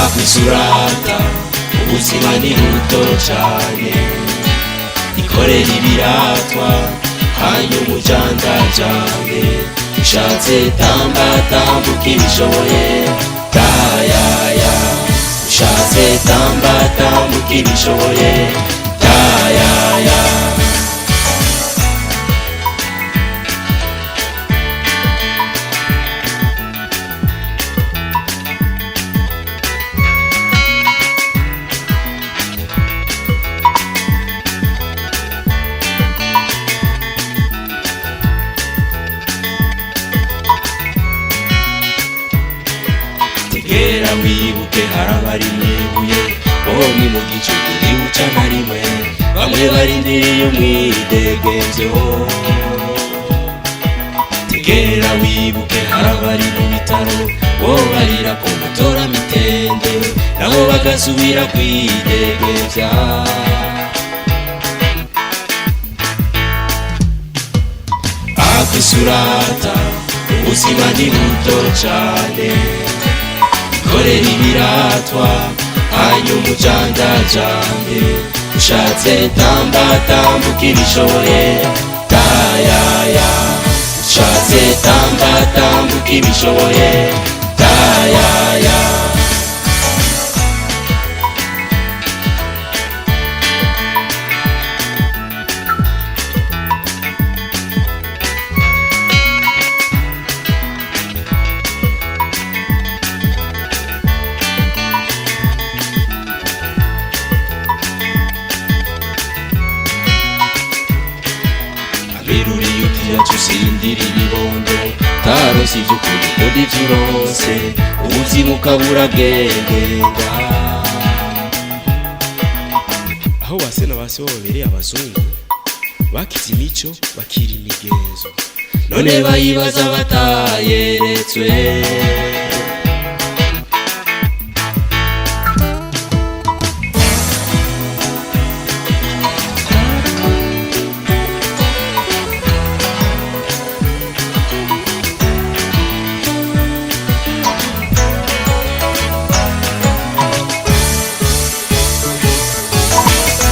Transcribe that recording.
Akwisurata ubuzima ni buto cane, ikorera ibiratwa hanyuma ujandajande. Ushatse tamba tambuka ibishoboye, tayaya. Ushatse tamba tambuka ibishoboye, tayaya. Tegera wibuke harabari mwibuye bomwe mu gicuku ntibuca na rimwe, bamwe barindiriye umwidegemvyo. Tegera wibuke harabari mu bitaro bo barira ku mutora mitende, nabo bagasubira kwidegemvya. Akwisurata ubuzima ni buto cane, korera ibiratwa hanyuma ujandajande. Ushatse tamba tambuka ibishoboye, tayaya. Ushatse tamba tambuka ibishoboye, tayaya. Abiruriye utiyacu usindira ibibondo, taronse ivy'ukuri ukunda ivyo uronse, ubuzima ukabura bwengenda. Aho base na base bo babereye abazungu bakize imico bakira imigenzo, none bayibaza batayeretswe.